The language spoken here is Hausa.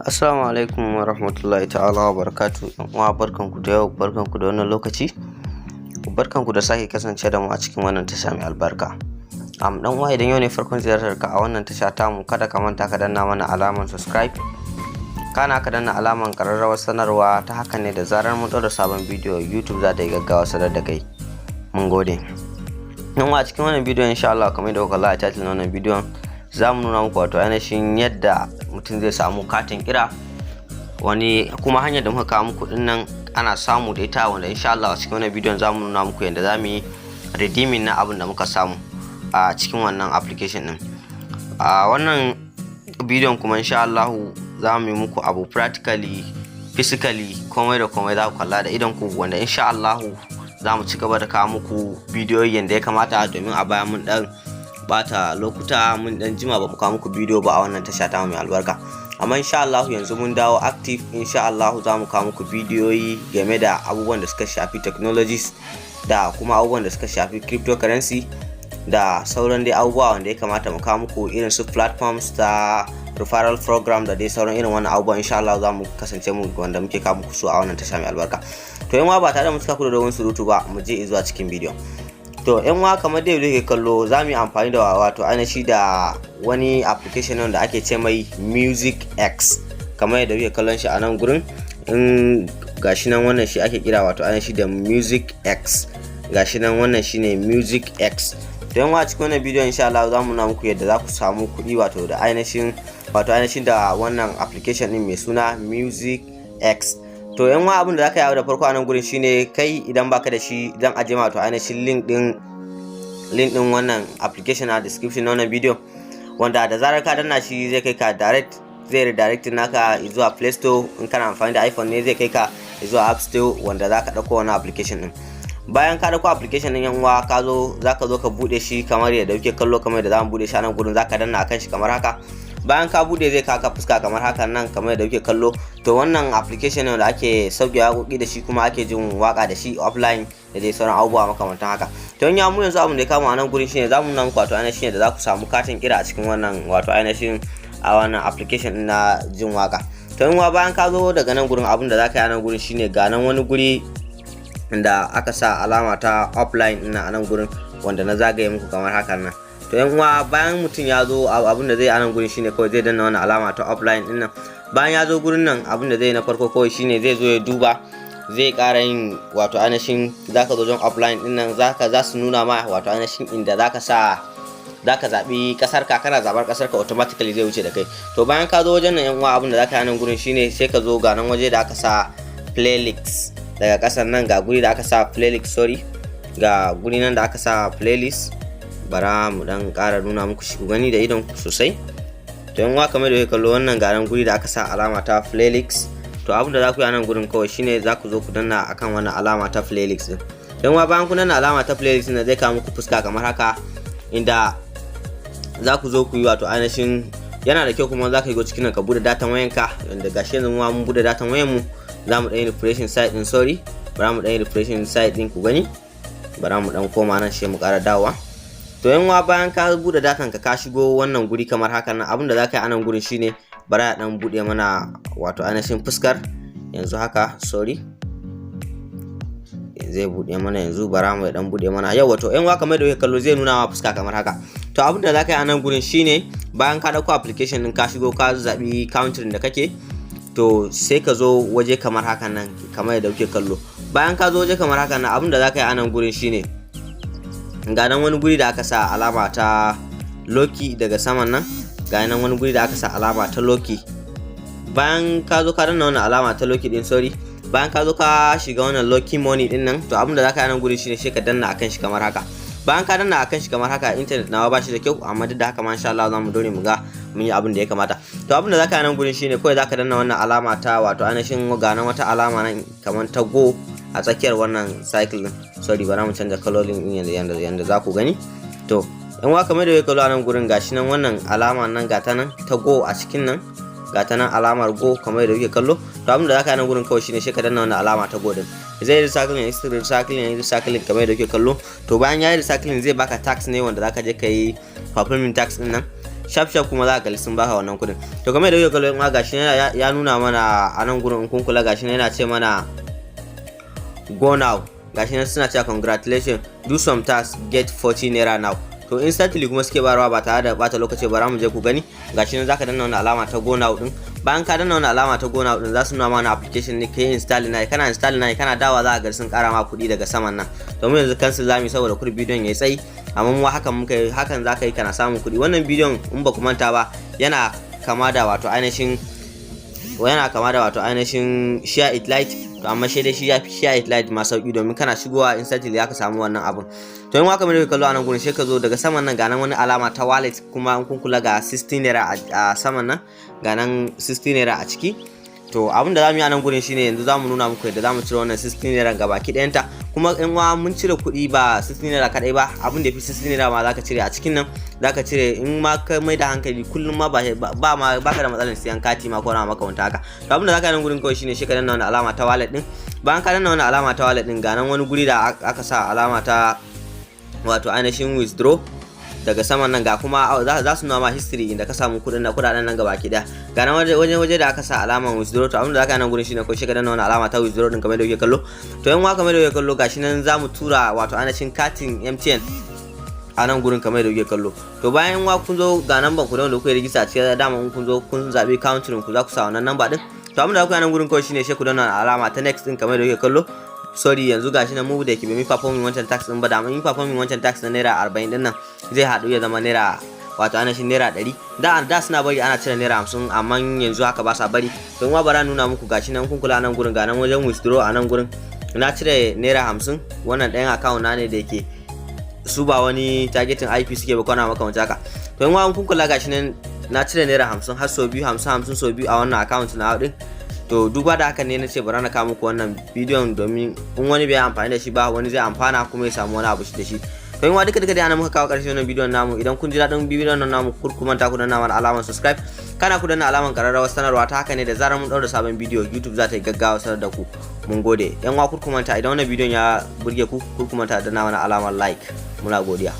Assalamu alaikum wa rahmatullahi ta'ala wa barakatuh. Yan uwa, barkanku da yau, barkanku da wannan lokaci. Barkanku da sake kasance da mu a cikin wannan tasha mai albarka. Dan uwa, idan yau ne farkon ziyartar ka a wannan tasha tamu, kada ka manta ka danna mana alamar subscribe. Kana ka danna alamar ƙararrawar sanarwa, ta haka ne da zarar mun ɗaura sabon bidiyo, YouTube za ta yi gaggawa sanar da kai. Mun gode. Yan uwa, cikin wannan bidiyon, insha Allah, kamar yadda kuka kalla a title na wannan bidiyon, za mu nuna muku wato ainihin yadda mutum zai samu katin kira. Wani kuma hanyar da muka kawo muku din nan ana samu da ita, wanda insha Allah a cikin wannan bidiyon za mu nuna muku yadda za mu yi redeeming na abin da muka samu a cikin wannan application din. A wannan bidiyon kuma, insha Allah, za mu yi muku abu practically, physically, komai da komai za ku kalla da idon ku, wanda insha Allah za mu ci gaba da kawo muku bidiyoyi yadda ya kamata, domin a baya mun dan bata lokuta, mun dan jima ba mu kawo muku bidiyo ba a wannan tasha ta mai albarka. Amma insha Allah yanzu mun dawo active. Insha Allah za mu kawo muku bidiyoyi game da abubuwan da suka shafi technologies da kuma abubuwan da suka shafi cryptocurrency da sauran dai abubuwa wanda ya kamata mu kawo muku, irin su platforms ta referral program da dai sauran irin wannan abubuwan. Insha Allah za mu kasance mu wanda muke kawo muku su a wannan tasha mai albarka. To yan ba tare da mu cika ku da dogon surutu ba, mu je zuwa cikin bidiyon. To yan uwa, kamar dai yadda kallo, za mu yi amfani da wato ainihi da wani application wanda ake ce mai Music X, kamar yadda kuke kallon shi a nan gurin. In gashi nan, wannan shi ake kira wato ainihi da Music X. Gashi nan, wannan shine Music X. To yan uwa, cikin wannan bidiyon, insha Allah, za mu nuna muku yadda za ku samu kuɗi wato ainihin da wannan application din mai suna Music X. To yan uwa, abin da zaka yi da farko a nan gurin shine, kai idan baka da shi, zan aje ma wato ainihin link din wannan application a description na wannan bidiyo, wanda da zarar ka danna shi zai kai ka direct, zai redirect naka zuwa Play Store. In kana amfani da iPhone ne, zai kai ka zuwa App Store, wanda zaka dauko wannan application din. Bayan ka dauko application din, yan uwa, ka zo zaka zo ka bude shi kamar yadda kuke kallo, kamar yadda zamu bude shi a nan gurin. Zaka danna akan shi kamar haka. Bayan ka bude, zai kaka fuska kamar haka nan, kamar yadda kuke kallo. To wannan application ne wanda ake sauke waƙoƙi da shi, kuma ake jin waka da shi offline da dai sauran abubuwa makamantan haka. To in ya mu yanzu abin da ya kama a nan gurin shine zamu nuna muku wato ainihin da za ku samu katin kira a cikin wannan wato ainihin a wannan application na jin waka. To in bayan ka zo daga nan gurin, abin da za ka yi a nan gurin shine, ga nan wani guri da aka sa alama ta offline ina a nan gurin, wanda na zagaye muku kamar hakan nan. To yan uwa, bayan mutum ya zo, abin da zai a nan gurin shine kawai zai danna wannan alama ta offline din nan. Bayan ya zo gurin nan, abin da zai na farko kawai shine zai zo ya duba, zai ƙara yin wato ainihin zaka zo don offline din nan, za su nuna ma wato ainihin inda zaka sa, zaka zaɓi ƙasar ka. Kana zaɓar ƙasar ka, automatically zai wuce da kai. To bayan ka zo wajen nan, yan uwa, abin da zaka yi a nan gurin shine sai ka zo ga nan waje da aka sa playlist daga ƙasan nan. Ga guri da aka sa playlist, sorry, ga guri nan da aka sa playlist. Bara mu dan ƙara nuna muku shi ku gani da idon ku sosai. To yan uwa, kamar da kuke kallo, wannan ga nan guri da aka sa alama ta playlist. To abin da za ku yi a nan gurin kawai shine za ku zo ku danna akan wannan alama ta playlist din. Yan uwa, bayan ku danna alama ta playlist din, zai kawo muku fuska kamar haka, inda za ku zo ku yi wato ainihin, yana da kyau kuma za ka yi cikin nan ka bude datan wayanka, wanda gashi yanzu mu mun bude datan wayan mu. Za mu dan yi refreshing site din, sorry, bara mu dan yi refreshing site din ku gani. Bara mu dan koma nan sai mu ƙara dawowa. To yan uwa, bayan ka bude datan ka, ka shigo wannan guri kamar haka nan, abin da za ka yi a nan gurin shine, bara ya dan bude mana wato ainihin fuskar yanzu haka. Sorry, zai bude mana yanzu, bara mu dan bude mana yau. Wato yan uwa, kamar da kuke kallo, zai nuna ma fuska kamar haka. To abin da zaka yi a nan gurin shine, bayan ka dauko application din, ka shigo, ka zabi country da kake, to sai ka zo waje kamar haka nan, kamar yadda kuke kallo. Bayan ka zo waje kamar haka nan, abin da zaka yi a nan gurin shine, ga nan wani guri da aka sa alama ta lucky daga saman nan. Ga nan wani guri da aka sa alama ta lucky. Bayan ka zo ka danna wannan alama ta lucky din, sorry, bayan ka zo ka shiga wannan lucky money din nan, to abin da zaka yi nan guri shine sai ka danna akan shi kamar haka. Bayan ka danna akan shi kamar haka, internet nawa ba shi da kyau, amma duk da haka ma insha Allah za mu dore mu ga mun yi abin da ya kamata. To abin da zaka yi nan gurin shine kawai zaka danna wannan alama ta wato ainihin, ga nan wata alama nan kamar ta go a tsakiyar wannan circle din. Sorry, bara mu canza kalolin din yanda za ku gani. To in wa kamar da ya kallo a nan gurin, gashi nan wannan alama nan, ga ta nan ta go a cikin nan, ga ta nan alamar go kamar yadda kuke kallo. To abin da zaka yi nan gurin kawai shine sai ka danna wannan alama ta go din. Zai recycling, recycling, recycling kamar yadda kuke kallo. To bayan ya yi recycling, zai baka task ne wanda zaka je ka yi performing task din nan. Sharp sharp kuma za ka kalli sun baka wannan kuɗin. To, kamar yadda kuke kallo in, gashi ya nuna mana a nan gurin, in kun kula, gashi yana ce mana "Go now". Gashi nan suna cewa "Congratulations, do some tasks, get 40 naira now". To, instantly kuma suke bayarwa ba tare da bata lokaci ba. Mu je ku gani, gashi nan zaka danna wannan alama ta "Go now" din. Bayan ka danna wannan alama ta "Go now" din, za su nuna mana application ne kai install na. Kana install na, kana dawa, za ka ga sun kara ma kuɗi daga saman nan. To, mu yanzu cancel zamu yi saboda kuɗi bidiyon yayi tsayi, amma mu hakan muka yi, hakan zaka yi kana samun kuɗi. Wannan bidiyon, in ba ku manta ba, yana kama da wato ainihin Share It Lite. To, amma shi dai shi ya fi Share It Lite ma sauki, domin kana shigowa instantly ya ka samu wannan abun. To, in waka mai kallo a nan gurin, sai ka zo daga saman nan, ga nan wani alama ta wallet. Kuma in kun kula, ga 60 naira a saman nan, ga nan 60 naira a ciki. To, abin da zamu yi a nan gurin shine yanzu zamu nuna muku yadda zamu cire wannan 60 naira gabaki ɗayanta. Kuma in wa mun cire kuɗi, ba 60 naira kaɗai ba, abin da ya fi 60 naira ma zaka cire a cikin nan. Zaka cire in ma ka mai da hankali kullum ma, ba ba ma baka da matsalar siyan kati ma ko na makamanta haka. To, abin da zaka yi nan gurin kawai shine shi ka danna wannan alama ta wallet din. Bayan ka danna wannan alama ta wallet din, ga nan wani guri da aka sa alama ta wato ainihin withdraw daga saman nan. Ga kuma za su nuna ma history inda ka samu kudin na kudaden nan gaba ki daya. Ga nan waje da aka sa alaman withdraw. To, abin da zaka yi nan gurin shine ko shi ka danna wannan alama ta withdraw din kamar da kuke kallo. To, yan kamar da kuke kallo, gashi nan zamu tura wato ainihin katin MTN a nan gurin kamar da kuke kallo. To, bayan wa kun zo, ga namban ku da wanda kuke rijista a cikin dama. In kun zo kun zabi country ku, za ku sa wannan namba din. To, abin da kuka yi nan gurin kawai shine sai ku danna alama ta next din kamar da kuke kallo. Sorry, yanzu gashi nan mu da ke bai performing wancan task din ba. Da mun yi performing wancan task na naira 40 din nan, zai haɗu ya zama naira wato ainihin naira 100. Da suna bari ana cire naira 50, amma yanzu haka ba sa bari. Don wa bara nuna muku, gashi nan kun kula nan gurin, ga nan wajen withdraw a nan gurin, na cire naira 50. Wannan ɗayan account na ne da yake su ba wani targeting IP suke ba kwana maka haka. To, in wa kun kula, gashi nan na cire naira 50 har sau biyu, 50 50 sau biyu a wannan account na din. To, duba da haka ne na ce bari na kawo muku wannan bidiyon, domin in wani bai amfani da shi ba, wani zai amfana kuma ya samu wani abu da shi. To, in wa duka duka dai ana muka kawo ƙarshen wannan bidiyon namu. Idan kun ji daɗin bidiyon nan namu, kar ku manta ku danna mana alamar subscribe, kana ku danna alamar ƙararrawar sanarwa. Ta haka ne da zarar mun ɗaura sabon bidiyo, YouTube za ta yi gaggawa sanar da ku. Mun gode, yan uwa. Kar ku manta, idan wannan bidiyon ya burge ku, kar ku manta danna mana alamar like. Muna godiya.